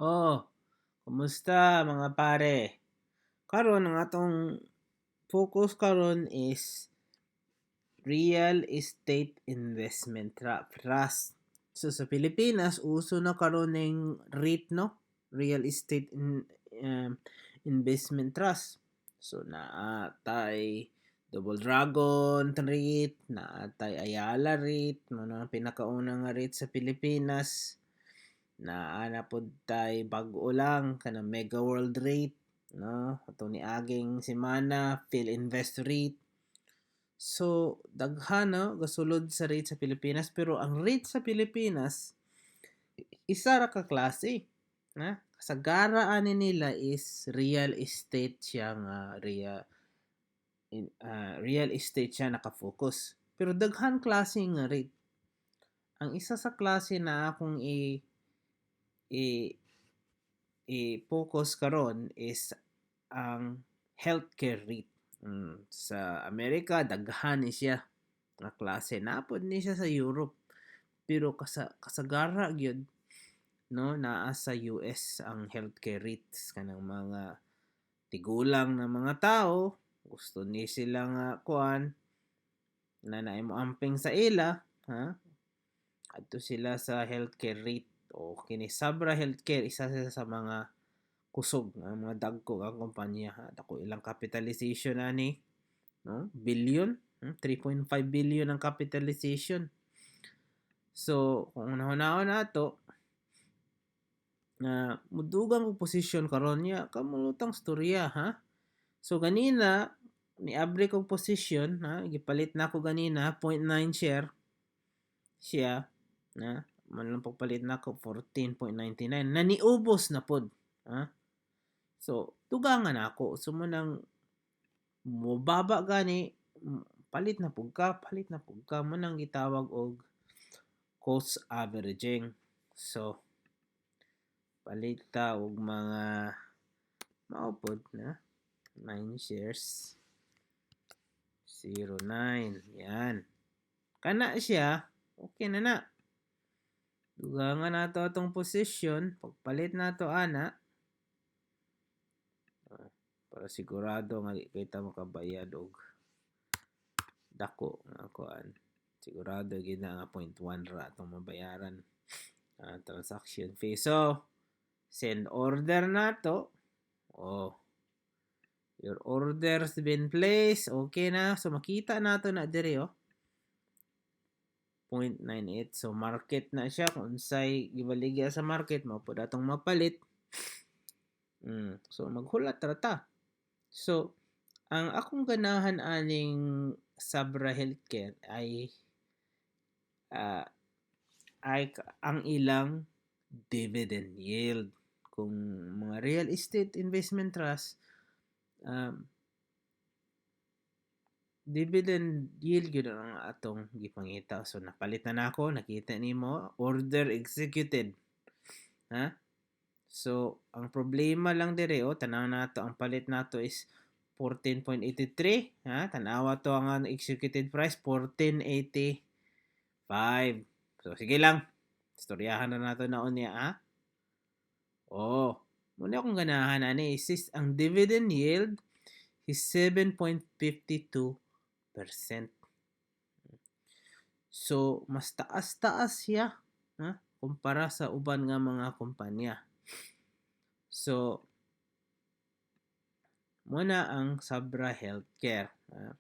Oh, kumusta, mga pare? Karon, ang atong focus karon is real estate investment trust. So sa Pilipinas, uso na karon ning REIT, no? Real Estate Investment Trust. So naa tay Double Dragon REIT, naa tay Ayala REIT, mao na ang pinakauna nga REIT sa Pilipinas. Naa na pud tay bag-o lang kanang Mega World REIT, no? Atong niaging semana, Filinvest REIT. So daghan, no, gasulod sa REIT sa Pilipinas, pero ang REIT sa Pilipinas isa ra ka klase, na kasagara ani nila is real estate siya nga real estate siya naka-focus. Pero daghan klase nga REIT. Ang isa sa klase na akong i i i-focus karon is ang healthcare REIT. Sa Amerika daghan ni siya nga klase. Naa pod ni siya sa Europe. Pero kasagara gyud, no, naa sa US ang healthcare REITs, kanang mga tigulang na mga tao gusto ni sila nga kuan na naay moamping sa ila, ha, adto sila sa healthcare REIT. O kini Sabra Healthcare, isa siya sa mga kusog nga mga dagko nga kumpanya, ha. Dako ilang capitalization ani, no, billion, 3.5 billion ang capitalization. So kung hunahuna nato nga mudugang og posisyon karon niya, kamulutang storya, ha. So ganina niabri kog posisyon, ha, gipalit nako ganina 0.9 share siya na man lang. Pagpalit nako 14.99 na niubos na pod, ha. So dugangan nako. So mao nang mobaba gani, palit na pud ka, palit na pud ka. Mao nang gitawag og cost averaging. So palit ta og mga mao pod na 9 shares, 09 yan kana siya. Okay na na, dugangan nato atong position pagpalit nato ana para sigurado nga di kita makabayad og dako nga kuan. Sigurado gid na nga 0.1 ra atong mabayaran transaction fee. So send order nato. Oh, your order's been placed. Okay na. So makita nato na diri, oh, 0.98. So market na siya. Kung unsay gibaligya sa market, mao pud atong mapalit. So maghulat ra ta. So ang akong ganahan aning Sabra Healthcare ay ang ilang dividend yield. Kung mga real estate investment trust, dividend yield gyud ang atong gipangita. So napalit na nako, nakita nimo, order executed. Ha? So ang problema lang dire, oh, tanaw nato, ang palit nato is 14.83, ha? Tanawa to ang executed price, 14.85. So sige lang. Istoryahan na nato na unya, ha. Oh, mao na akong ganahan ani is ang dividend yield is 7.52%. So mas taas-taas siya, ha, kumpara sa uban nga mga kumpanya. So mao na ang Sabra Healthcare. Ha?